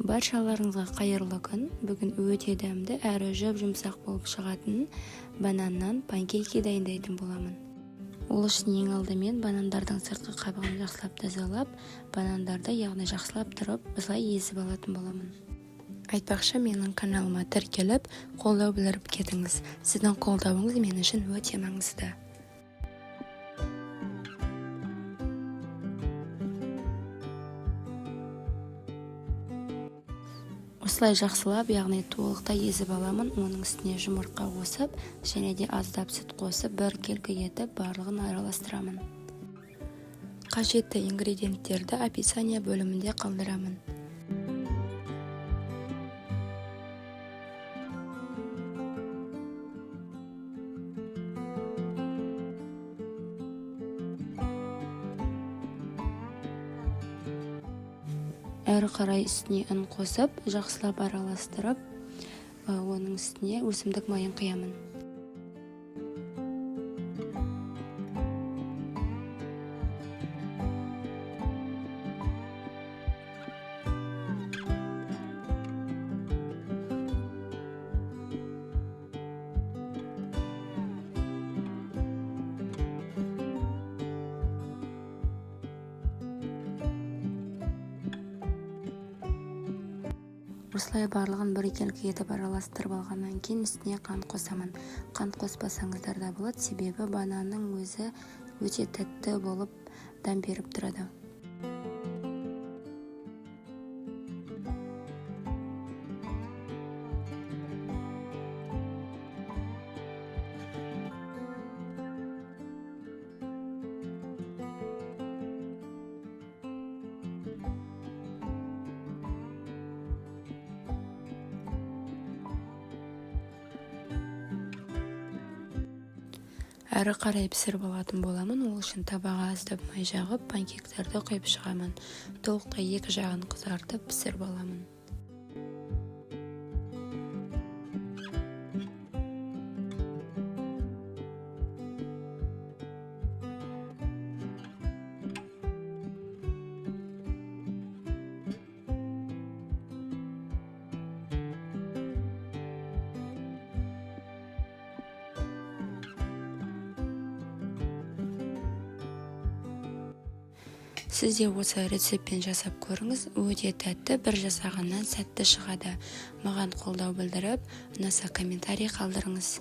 Баршаларыңызға қайырлы күн. Бүгін өте дәмді әрі жұп-жұмсақ болып шығатын бананнан панкейки дайындайтын боламын. Ол үшін ең алдымен банандардың сыртқы қабығын жақсылап тазалап, банандарды, яғни жақсылап тұрып, осылай езіп алатын боламын. Айтпақшы, менің каналыма тіркеліп, қолдау білдіріп кетіңіз. Сіздің қолдауыңыз мен үшін өте маңызды. Осылай жақсылап, яғни толықтай езіп аламын. Оның үстіне жұмыртқа қосып, және де аздап сүт қосып, біркелкі етіп барлығын араластырамын. Қажетті ингредиенттерді описание бөлімінде қалдырамын. Әрі қарай үстіне ұн қосып, жақсылап араластырып, оның үстіне өсімдік майын құямын. Осылай барлығын біркелкі етіп араластырып алғаннан кейін үстіне қант қосамын. Қант қоспасаңыздар да болады, себебі бананның өзі өте тәтті болып дәм беріп тұрады. Әрі қарай пісіріп алатын боламын. Ол үшін табаға аздап май жағып, панкейктерді құйып шығамын. Толықтай екі жағын қызартып пісіріп аламын. Сіз де осы рецептпен жасап көріңіз, өте тәтті, бір жасағаннан сәтті шығады. Маған қолдау білдіріп, ұнаса комментарий қалдырыңыз.